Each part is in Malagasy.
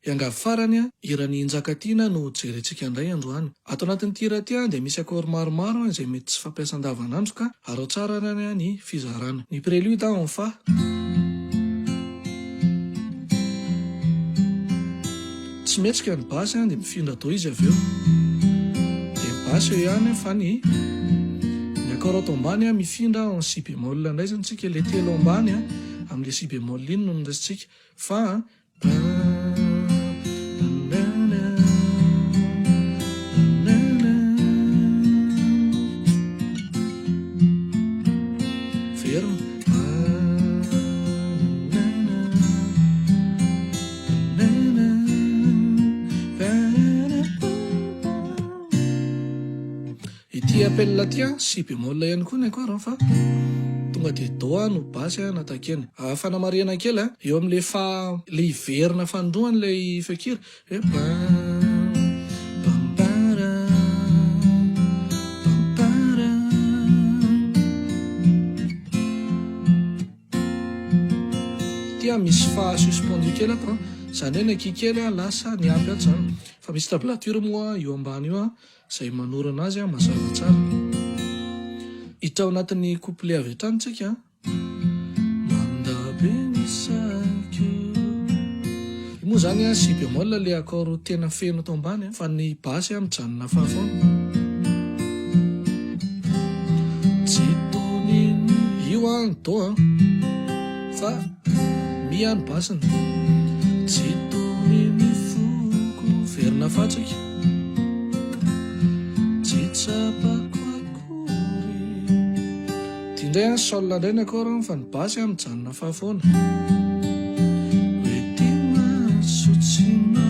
Hiangavy farany, hiran'i Njakatiana no hojerentsika indray androany. Ato anatin'ity hira ity dia misy accord maromaro izay mety tsy fampiasa andavanandro ka araho tsara ary ny fizarana. Ny prélude en fa. Tsy mihetsika ny basse dia mifindra do izy avy eo. Dia basse eo ihany fa ny ny accord ato ambany mifindra en si bémol indray izany tsika, ilay telo ambany amin'ilay si bémol iny no noraisintsika fa Ity appel ity an, si bémol ihany koa ny accord an fa tonga dia do no basse an attaquer-ny. Fanamarihana kely an, eo amin'ilay fa ilay hiverina fanindroany ilay feonkira hoe pam pam para pam para. Ity an misy fa suspendu kely ato an, izany hoe ny ankihy kely an lasa niampy ato izany. Fa misy tablature moa io ambany io an. Izay manorina azy mazava tsara. Hiditra ao anatin'ny couplet avy hatrany tsika an. Manda be ny saiko. Io moa izany an si bémol ilay accord tena feno ato ambany an, fa ny basse an mijanona fa foana. Tsy tony ny. Io an do an, fa mi an ny basse-ny. Tsy tony ny foko. Verina fa tsika. Tsy tsapako akory. Ity indray an, sol indray ny accord an, fa ny basse an mijanona fa foana. Hoe ty maso tsy ma.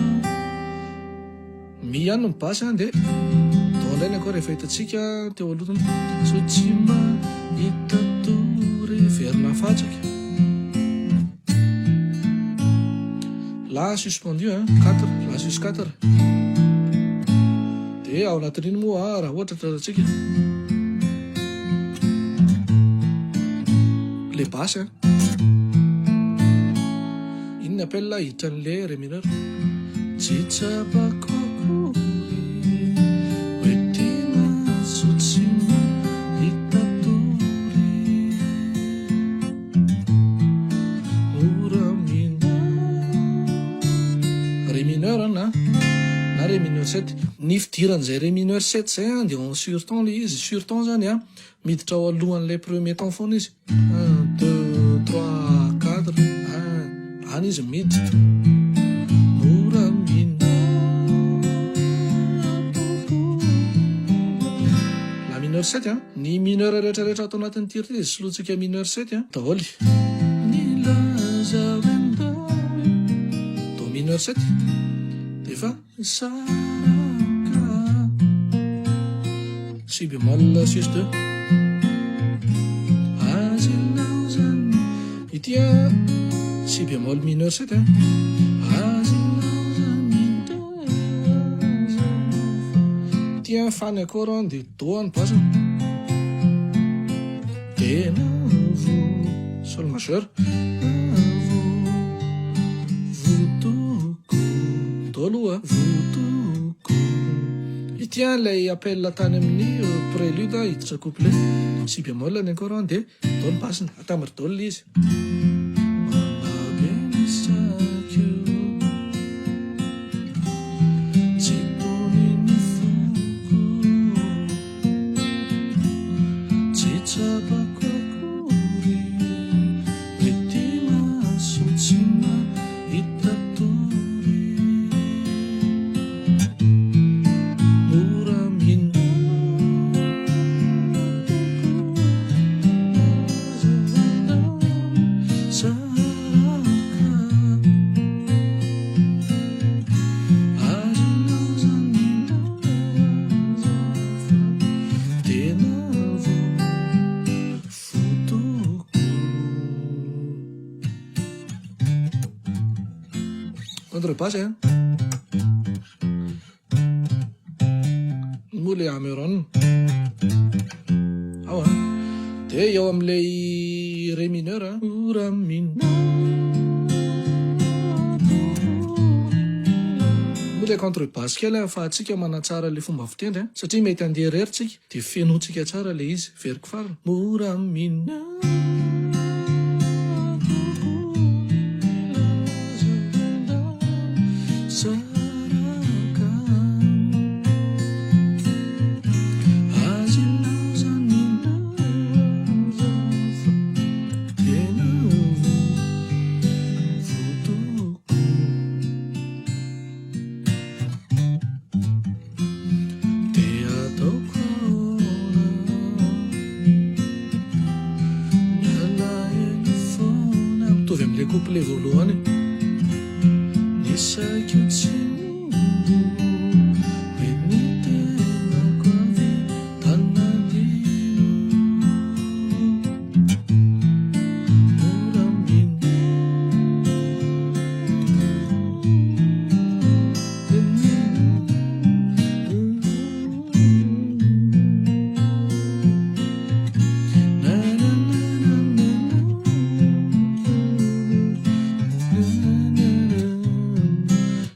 Mi ihany ny basse an, dia do indray ny accord efa hitantsika teo aloha tony. So tsy mahita tory. Verina fa tsika. La suspendu an, quatre, la sus quatre. Dia ao anatin'iny moa raha ohatra tratratsika le basse an. Iny ny appel hiditra an'le ré mineur. Tsy tsapako akory hoe tena zo tsy mahita tory. Mora mineur. Ré mineur na na ré mineur 7. Ny fidiran'izay ré mineur 7 izay an dia en surton ilay izy. Surton izany an, miditra ao alohan'ilay premier ton foana izy. Un, deux, trois, quatre, un. Any izy miditra. Mora mineur. La mineur 7 an. Ny mineur rehetra rehetra ato anatin'ity ry dia solointsika mineur 7 an. Daholo. Nilaza hoe ndao Do mineur 7 dia efa nisaraka. Si bémol sus 2. Azy ilaozany. Ity an si bémol mineur 7 an. Azy ilaozany teo aza fa. Ity an fa ny accord an dia Do ny basse-ny. Tena vo sol majeur. Vo votoko. Do aloha. Votoko. Ity an ilay appel tany amin'ny prélude hiditra couplet. Si bémol ny accord an dia Do ny basse-ny. Atambatra daholo ilay izy. Manabe ny saiko. Tsy tony ny foko. Tsy tsapako akory. Hoe ty maso tsy mahita tory. Mora mino Contrebasse hein. Iny moa ilay hammer-on. Ao an. Dia eo amin'ilay ré mineur an. Ora mineur. Moa ilay contrebasse kely ahafahantsika manatsara ilay fomba fitendry satria mety handeha irery tsika dia fenointsika tsara ilay izy. Veriko farany. Mora aminà kokoa ny milaza Saraka azy ilaozany laza fa tena voa Dia ataoko ahoana Ny alahelo foana. Mitovy amin'ilay couplet voalohany. Ny saiko tsy mino hoe ny tenako avy tanadino. Mora mino.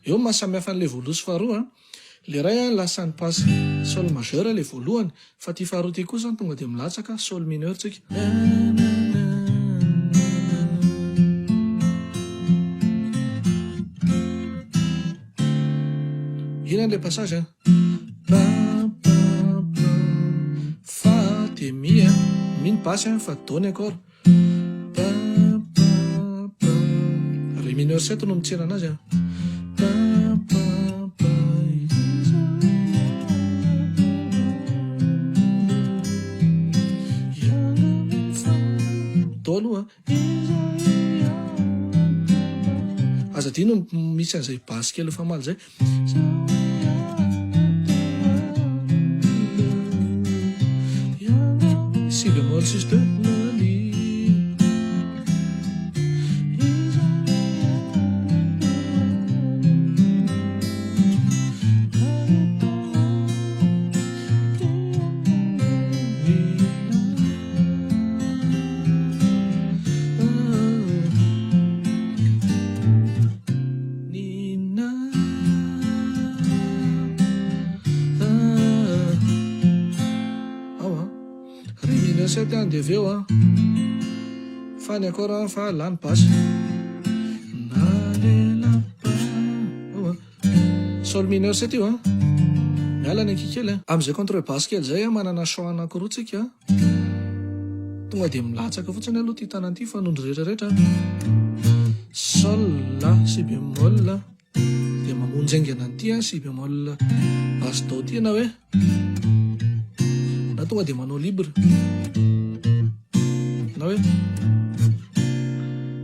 Eo ny maha samy hafa an'ilay voalohany sy faharoa an. Ilay iray an lasa ni-passe sol majeur ilay voalohany fa ity faharoa ity kosa tonga dia milatsaka sol mineur tsika. Inona ilay passage an? Pa pa pa fa dia mi an, mi ny basse an fa do ny accord. Pa pa pa Ré mineur 7 no mitsena anazy an. Pa pa pa Do aloha an. Aza adino misy an'izay basse kely famaly izay. Si bémol sus deux. Ao an. Ré mineur 7 an dia avy eo an. Fa ny accord an fa la ny basse. Na le la ba. Ao an. Sol mineur 7 io an. Miala ny ankihy kely an. Amin'izay contrebasse kely izay an manana chant anankiroa tsika an. Tonga dia milatsaka fotsiny aloha ity tanana ity fa nondro rehetra rehetra. Sol, la, si bémol. Dia mamonjy haingana an'ity an, si bémol basse do ity na hoe na tonga dia manao libre. Na hoe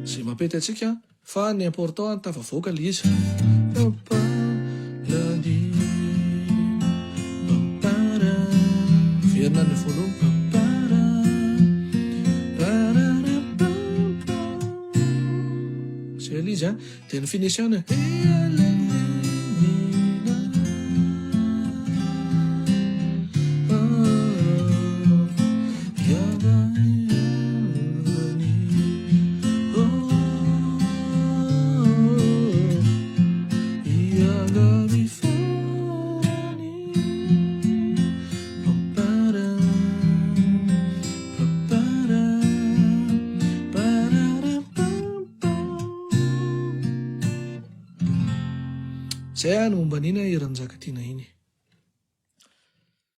izay mampety antsika. Fa ny important an tafavoaka le izy. Verina ny voalohany. Zay le izy an. Dia ny finition ny. Zay ny momba an'iny hira Njakatiana iny.